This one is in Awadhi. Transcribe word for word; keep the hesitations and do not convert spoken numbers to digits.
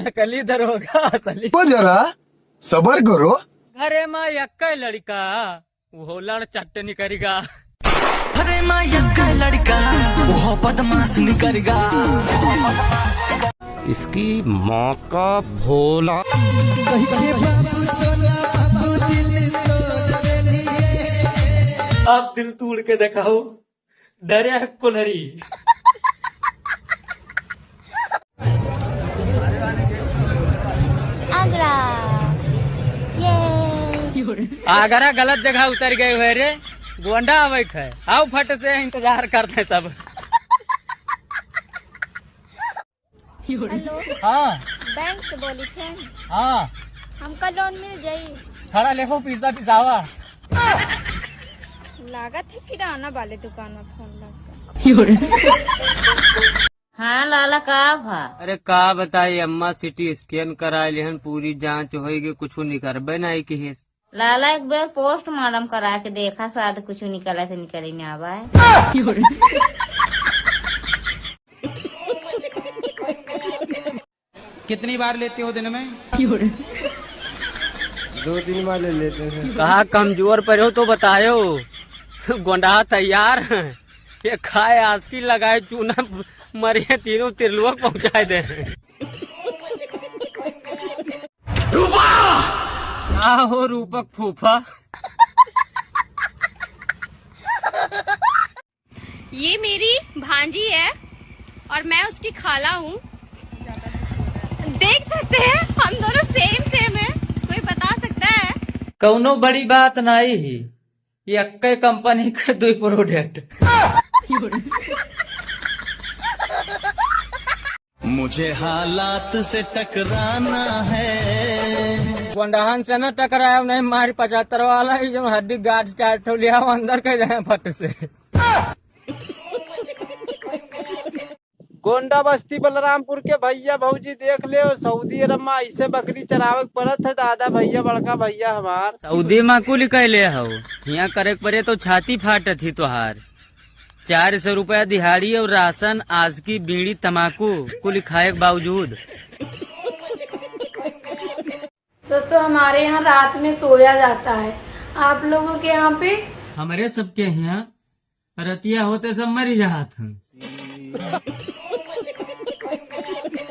नकली दरोगा असली। वो जरा सबर करो। घरे मा यक्कै लड़िका, उहो लड़ चट्ट निकरिगा। अरे माँ यक्का लड़का, वो बदमाश निकल गा। इसकी माँ का भोला। आप दिल तोड़ के दिखाओ, डरे है कुल्हरी। आगरा। ये। आगरा गलत जगह उतर गए हुए रे, गोंडा आवे के है। आओ फट से इंतजार करते हैं सब। हेलो। हाँ। बैंक से बोली थे। हाँ। हमका लोन मिल जाई? खड़ा लेखो पिज्जा पिज्जावा। लागत है किराना वाले दुकान में फोन लग गया। हाँ लाला, का भा? अरे का बताई अम्मा, सीटी स्कैन कराए लिहन, पूरी जांच होई गई, कुछ निकरबे नहीं किहिस। लाला एक बेर पोस्टमार्टम करा के देखा, शायद कुछ निकला से निकली ना आवा है। कितनी बार लेते हो दिन में? दो तीन बार ले लेते हैं। कहा कमजोर पर हो तो बतायो। गोंडा तैयार है। ये खाए आसकी लगाए चूना मरे तीनों त्रिलोक पहुंचाए दे। का हो रूपक फूफा? ये मेरी भांजी है और मैं उसकी खाला हूँ। देख सकते हैं हम दोनों सेम सेम है। कोई बता सकता है? कौनो बड़ी बात नहीं ही, ये एक्के कंपनी के दुई प्रोडक्ट। मुझे हालात से टकराना है। गोंडहन से न टकरायो, नहीं मारी पचहत्तर वाला ही जो हड्डी गांठ चार ठो लिया अंदर के जाए फट से। गोंडा बस्ती बलरामपुर के भैया भौजी देख ले, सऊदी अरब में ऐसे बकरी चरावे के पड़त है दादा भैया, बड़का भैया हमार। सऊदी में कुल कैले हो, हियाँ करे के पड़े तो छाती फाटत ही तोहार। चार सौ रुपया दिहाड़ी और राशन, आसकी, बीड़ी, तमाकू कुल खाए के बावजूद। दोस्तों, हमारे यहाँ रात में सोया जाता है, आप लोगों के यहाँ पे? हमरे सबके यहाँ रतिया होते सब मरी जात हैं।